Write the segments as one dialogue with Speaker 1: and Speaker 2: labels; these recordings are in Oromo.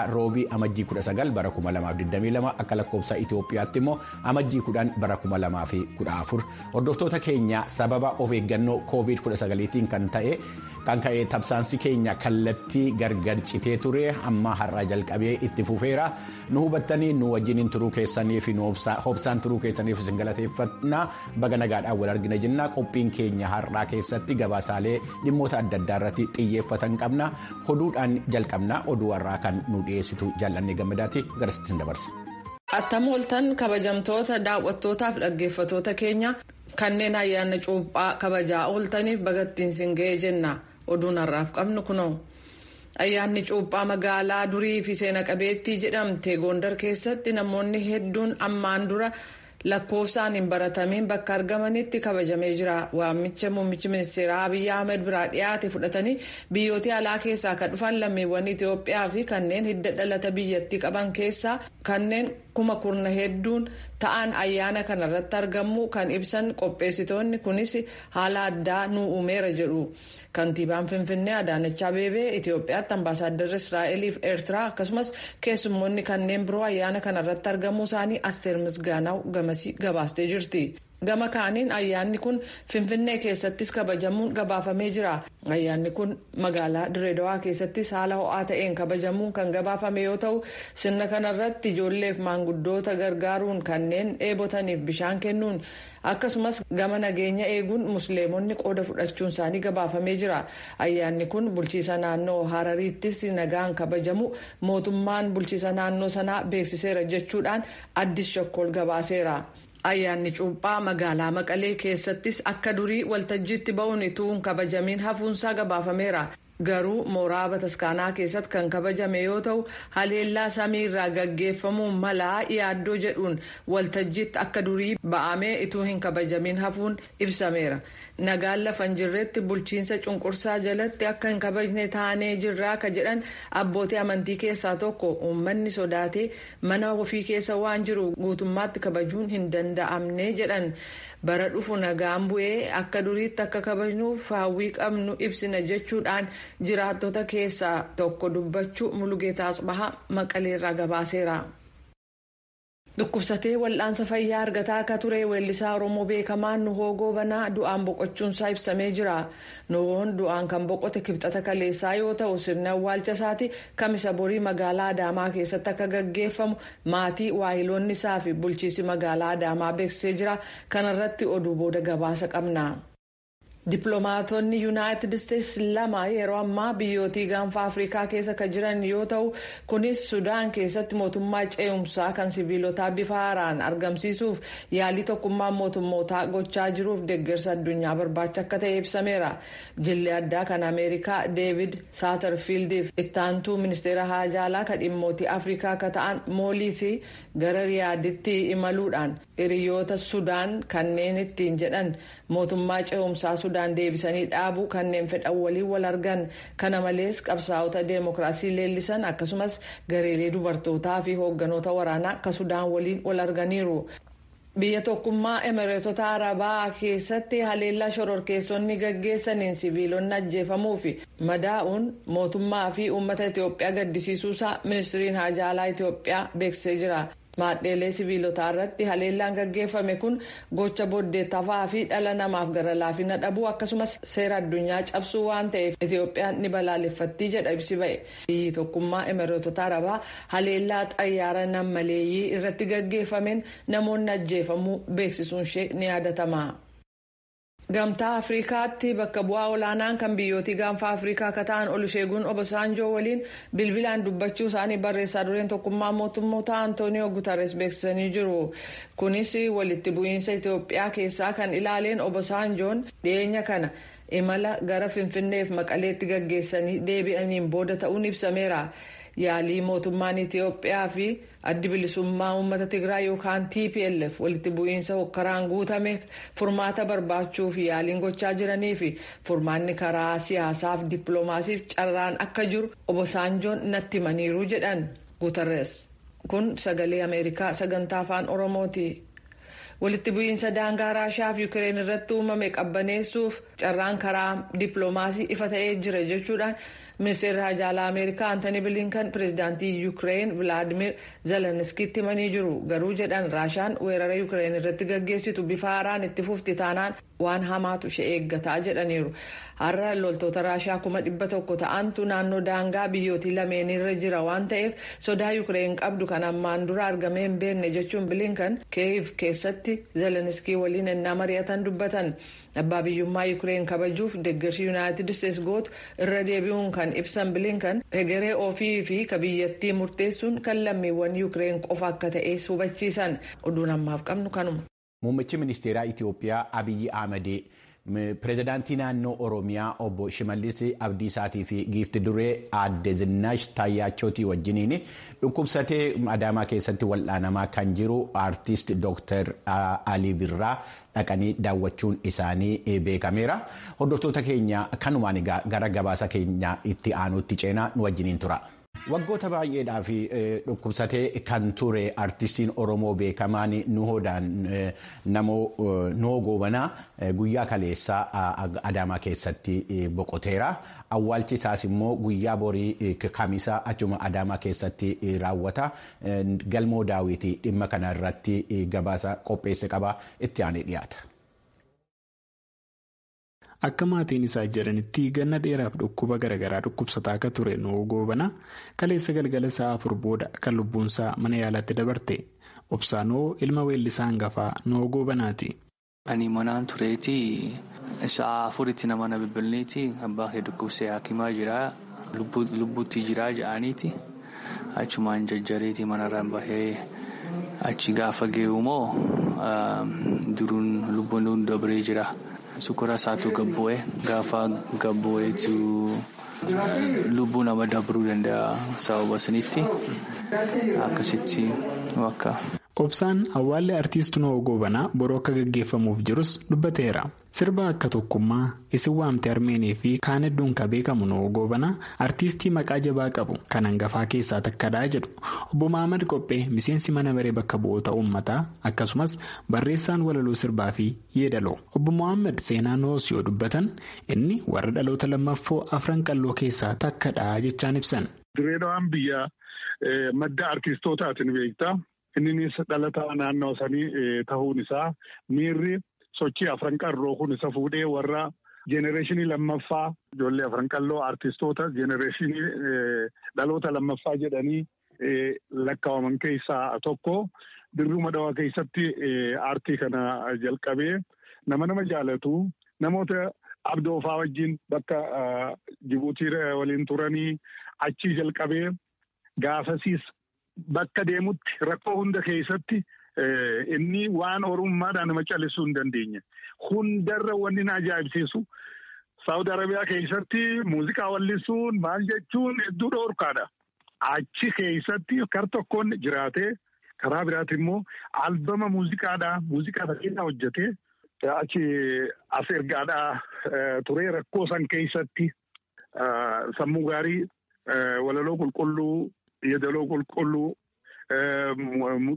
Speaker 1: Har'aa roobii amajjii 19 bara 2022 akka lakkoofsa Itoophiyaatti immoo amajjii 10 bara 2014 hordoftoota keenya sababa of eeggannoo COVID-19tiin kan ta'e kan ka'e tamsaansi keenya kallattii gargar citee ture amma har'aa jalqabee itti fufeera nu hubattanii nu wajjiniin turuu keessanii fi nu hobsaan turuu keessaniif isin galateeffannaa baga nagaadhaan wal argina jenna qophiin keenya har'aa keessatti gabaasaalee dhimmoota adda addaa irratti xiyyeeffatan qabna oduudhaan jalqabna oduu har'aa kan nu dhiyeessitu jaallannee gammadaati garasitti dabarsa.
Speaker 2: Attam ooltan kabajamtoota daawwattootaaf dhaggeeffatoota keenya kanneen ayyaana cuuphaa kabajaa ooltaniif bagattiin siin ga'ee jenna oduun har'aaf qabnu kunoo. Ayyaanni cuuphaa magaalaa durii fi seena qabeettii jedhamte Gondar keessatti namoonni hedduun ammaan dura lakkoofsaan hin baratamiin bakka argamanitti kabajamee jira. Waamicha muummichi ministeeraa Abiyyi Ahmed biraa dhiyaate fudhatanii biyyoota alaa keessaa kan dhufan lammiiwwan Itoophiyaa fi kanneen hidda dhalata biyyattii qaban keessaa kanneen kuma kurna hedduun ta'an ayyaana kanarratti argamu kan ibsan qopheessitoonni kunis haala addaa nu uumeera jedhu. Kantiibaan Finfinnee Adaanech Abeebee Itoophiyaatti ambaasaadarri Israa'eliif Eertiraa akkasumas keessummoonni kanneen biroo ayyaana kanarratti argamuu isaanii Asteer Misgaanaw gamasii gabaastee jirti. Gama kaaniin ayyaanni kun Finfinnee keessattis kabajamuun gabaafamee jira. Ayyaanni kun magaalaa Direedawaa keessattis haala ho'aa ta'een kabajamuun kan gabaafame yoo ta'u, sirna kanarratti ijoolleef maanguddoota gargaaruun kanneen dheebotaniif bishaan kennuun akkasumas gama nageenya eeguun musliimonni qooda fudhachuun isaanii gabaafamee jira. Ayyaanni kun bulchiisa naannoo Harariittis nagaan kabajamu mootummaan bulchiisa naannoo sanaa beeksiseera jechuudhaan Addis Shokkool gabaaseera. Ayyaanni cuuphaa magaalaa Maqalee keessattis akka durii waltajjiitti ba'uun utuu hin kabajamiin hafuunsaa gabaafameera. Garuu mooraa bataskaanaa keessatti kan kabajame yoo ta'u haleellaa samiirraa gaggeeffamuu malaa yaaddoo jedhuun waltajjiitti akka durii ba'amee utuu hin kabajamiin hafuun ibsameera. Nagaan lafa hin jirretti bulchiinsa cunqursaa jalatti akka hin kabajne taanee jirraa ka jedhan abbootii amantii keessaa tokko uummanni sodaatee mana ofii keessa waan jiru guutummaatti kabajuun hin danda'amne jedhan. Bara dhufu nagaan bu'ee akka duriitti akka kabajnuuf hawwii qabnu ibsina jechuudhaan jiraattota keessaa tokko dubbachuu Mulugeetaa Asbahaa Maqaleerraa gabaaseera. Dhukkubsatee wal'aansa fayyaa argataa akka ture weellisaa Oromoo beekamaan Nuhoo Goobanaa du'aan boqochuunsaa ibsamee jira. Nuhoon du'aan kan boqote kibxata kaleessaa yoo ta'u sirni awwaalcha isaati kamisa borii magaalaa Adaamaa keessatti akka gaggeeffamu maatii waahiloonni isaa fi bulchiisi magaalaa Adaamaa beeksisee jira. Kanarratti oduu booda gabaasa qabna. Dippiloomaatonni Yuunaayitid Isteetsi lama yeroo ammaa biyyootii gaanfa Afrikaa keessa kan jiran yoo ta'u kunis Sudaan keessatti mootummaa ce'umsaa kan siviilotaa bifa haaraan argamsiisuuf yaalii tokkummaa mootummootaa gochaa jiruuf deeggarsa addunyaa barbaacha akka ta'e ibsameera. Jilli addaa kan Ameerikaa Deevid Saatarfiildiif ittaantuu ministeera haajaalaa kan dhimmootii Afrikaa akka ta'an moolii fi gara Riyaaditti imaluudhaan hiriyoota Sudaan kanneen ittiin jedhan mootummaa ce'umsaa Sudaan deebisanii dhaabuu kanneen fedhan waliin wal argan kana malees qabsaa'ota deemokiraasii leellisan akkasumas gareelee dubartootaa fi hoogganoota waraanaa akka Sudaan waliin wal arganiiru. Biyya tokkummaa Emireetota Arabaa keessatti haleellaa shororkeessonni gaggeessaniin siviilonni ajjeefamuu fi madaa'uun mootummaa fi uummata Itoophiyaa gaddisiisuusaa ministiriin haajaalaa Itoophiyaa beeksisee jira. Maadheelee siviilotaa irratti haleellaan gaggeeffame kun gocha booddeettafaa fi dhala namaaf gara laafina dhabuu akkasumas seera addunyaa cabsuu waan ta'eef Itoophiyaan ni balaaleffatti jedha ibsi ba'e. Biyyi tokkummaa Emireetota Arabaa haleellaa xayyaara nammaleeyyii irratti gaggeeffameen namoonni ajjeefamuu beeksisuun ishee ni yaadatama. Gamtaa Afrikaatti bakka bu'aa olaanaan kan biyyootii gaanfa Afrikaa akka ta'an Olusheegun Obasanjoo waliin bilbilaan dubbachuu isaanii barreessaa dureen tokkummaa mootummoota Antooniyoo Guterres beeksisanii jiru. Kunis walitti bu'iinsa Itoophiyaa keessaa kan ilaaleen Obasanjoon dhiyeenya kana imala gara Finfinneef Maqaleetti gaggeessanii deebi'aniin booda ta'uun ibsameera. Yaalii mootummaan Itoophiyaa fi addi bilisummaa uummata Tigraay yookaan TPLF walitti bu'iinsa hokkaraan guutameef furmaata barbaachuuf yaaliin gochaa jiranii fi furmaanni karaa siyaasaaf dippiloomaasiif carraan akka jiru Obasanjoon natti himaniiru jedhan Guterres. Kun sagalee Ameerikaa sagantaa afaan Oromooti. Walitti bu'iinsa daangaa Raashaa fi Yuukireen irratti uumame qabbaneessuuf carraan karaa dippiloomaasii ifa ta'ee jira jechuudhaan Ministeerri Haajaalaa Ameerikaa Antanii Bilinkan pireezidaantii Yuukireen Vilaadimir Zelenskiitti himanii jiru. Garuu jedhan Raashaan weerara Yuukireen irratti gaggeessitu bifa haaraan itti fufti taanaan waan hamaatu ishee eeggataa jedhaniiru. Har'a loltoota Raashaa 100,000 ta'antu naannoo daangaa biyyootii lameenirra jira waan ta'eef sodaa Yuukireen qabdu kan ammaan dura argamee hin beekne jechuun Bilinkan Kiyev keessatti Zelenskii waliin ennaa mari'atan dubbatan. Abbaa biyyummaa Yuukireen kabajuuf deeggarsi Yuunaayitid Isteetsi gootu irra deebi'uun kan ibsan Bilinkan hegeree ofii fi ka biyyattii murteessuun kan lammiiwwan Yuukireen qofa akka ta'e hubachiisan. Oduun ammaaf qabnu kanuma.
Speaker 1: Muummichi ministeeraa Itiyoophiyaa Abiyyi Ahmad pireezidaantii naannoo Oromiyaa obbo Shimallis Abdiisaatii fi giifti duree aadde Zinnaash Taayyachootii wajjiniin dhukkubsatee Adaamaa keessatti wal'aanamaa kan jiru aartist Dr. Alii Birraa dhaqanii daawwachuun isaanii beekameera. Hordoftoota keenya kanumaan gara gabaasa keenya itti aanutti ceenaa nu wajjiniin tura. Waggoota baay'eedhaaf dhukkubsatee kan ture artistiin Oromoo beekamaan Nuhoo Goobanaa guyyaa kaleessaa Adaamaa keessatti boqoteera. Awwaalchi isaas immoo guyyaa borii Kamisaa achuma Adaamaa keessatti raawwata. Galmoo Daawwitii dhimma kana irratti gabaasa qopheesse qaba. Itti aanee dhiyaata.
Speaker 3: Akka maatiin isaa jedhanitti ganna dheeraaf dhukkuba garaagaraa dhukkubsataa akka ture Nuhoo Goobanaa kaleessa galgala sa'a 4 booda kan lubbuunsaa mana yaalaatti dabarte. Obsaanoo ilma weellisaa hangafaa Nuhoo Goobanaati.
Speaker 4: Ani manaan tureeti sa'a 4tti nama na bilbilniiti abbaa kee dhukkubsee hakimaa jira lubbuutti jira jedhaniiti achumaan jajjareeti manarraan bahee achi gaafa gee'umoo duruun lubbuun dabree jira. Sukura isaatu gabbu'e gaafa gabbu'eetu lubbuu nama dabruu danda'a sababa sanitti akkasitti bakka.
Speaker 3: Obsaan awwaalli artiist Nuhoo Goobanaa boroo akka gaggeeffamuuf jirus dubbateera. Sirba akka tokkummaa isin waamte Armeenii fi kaan hedduun kan beekamu Nuhoo Goobanaa artiistii maqaa jabaa qabu kan hangafaa keessaa takkadhaa jedhu. Obbo Mahamad Qophee miseensi mana maree bakka bu'oota uummataa akkasumas barreessaan walaloo sirbaa fi yeedaloo. Obbo Mohaammed seenaa Nuhoos yoo dubbatan inni warra dhaloota lammaffoo afran qalloo keessaa takkadhaa jechaan ibsan.
Speaker 5: Direedawaan biyya madda artiistootaatiin beektaa. Innis dhalataa naannoo sanii ta'uun isaa miirri sochii afran qalloo kun isa fuudhee warra jenereeshinii lammaffaa ijoollee afran qalloo artistoota jenereeshinii dhaloota lammaffaa jedhanii lakkaa'aman keessaa tokko dirruma dhawaa keessatti aartii kana jalqabee nama jaalatu namoota abdoofaa wajjin bakka Jibuutii waliin turanii achii jalqabee gaafasiis. Bakka deemutti rakkoo hunda keessatti inni waan oromummaadhaan nama callisuu hin dandeenye. Hundarra wanni na ajaa'ibsiisu Saawud Arabiyaa keessatti muuziqaa wallisuun maal jechuun hedduu dhoorkaadha. Achi keessatti kar tokkoon jiraatee karaa biraati immoo albama muuziqaadhaa muuziqaa bareedaa hojjetee achi as ergaadhaa turee rakkoo san keessatti sammuu gaarii walaloo qulqulluu. Yeedaloo qulqulluu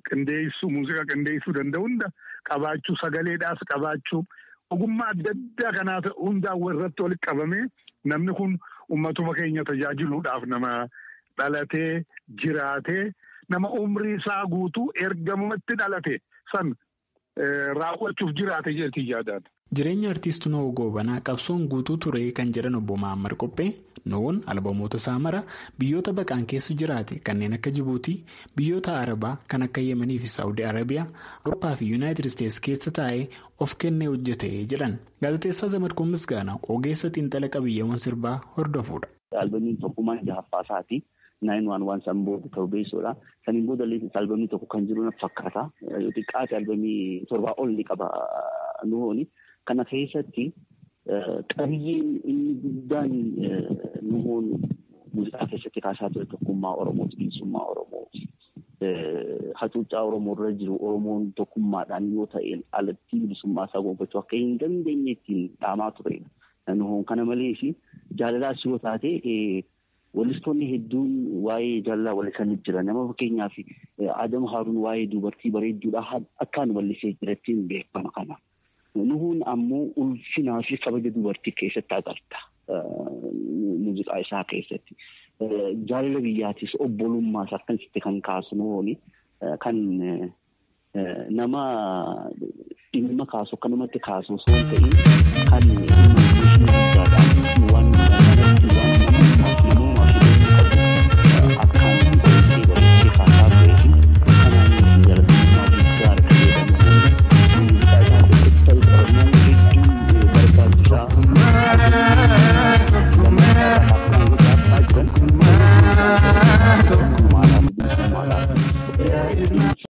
Speaker 5: qindeessuu muuziqaa qindeessuu danda'u hunda qabaachuu sagaleedhaas qabaachuu ogummaa adda addaa kanaa hundaa irratti walitti qabamee namni kun uummatuma keenya tajaajiluudhaaf nama dhalatee jiraatee nama umrii isaa guutuu ergamumatti dhalate san raawwachuuf jiraate jeetii yaadaan.
Speaker 3: Jireenya artiist Nuhoo Goobanaa qabsoon guutuu ture kan jedhan obbo Mahammad Qophee Nuhoon albamoota isaa mara biyyoota baqaan keessa jiraate kanneen akka Jibuutii, biyyoota Arabaa kan akka Yemanii fi Saawudii Arabiyaa, Awurooppaa fi Yuunaayitid Isteetsi keessa taa'ee of kennee hojjete jedhan. Gaazexeessaa Zamadkuun Misgaanaa ogeessa xiinxala qabiyyeewwan sirbaa hordofuudha.
Speaker 6: Albamiin tokkummaan jahaffaa isaati. 911 san booda ta'uu beeksisuudha. Saniin booda albamii tokko kan jiru na fakkaata. Yoo xiqqaate albamii 7 ol ni qaba Nuhooni. Kana keessatti qabiyyeen inni guddaan Nuhoon muuziqaa keessatti kaasaa ture tokkummaa Oromooti, bilisummaa Oromooti. Hacuuccaa Oromoo irra jiru Oromoon tokkummaadhaan yoo ta'e alatti bilisummaa isaa gonfachuu akka hin dandeenye ittiin dhaamaa turedha. Nuhoon kana malees jaalalaas yoo taate wallistoonni hedduun waa'ee jaalalaa wallisanii jira. Nama fakkeenyaaf Adam Haaruun waa'ee dubartii bareedduudhaa akkaan wallisee jirattiin beekama kana. Nuhuun ammoo ulfinaa fi kabaja dubartii keessatti agarta. Muuziqaa isaa keessatti. Jaalala biyyaatis obbolummaas akkasitti kan kaasu Nuhooni kan nama dhimma kaasu akkanumatti kaasu osoo hin ta'in kan guddaadhaan waan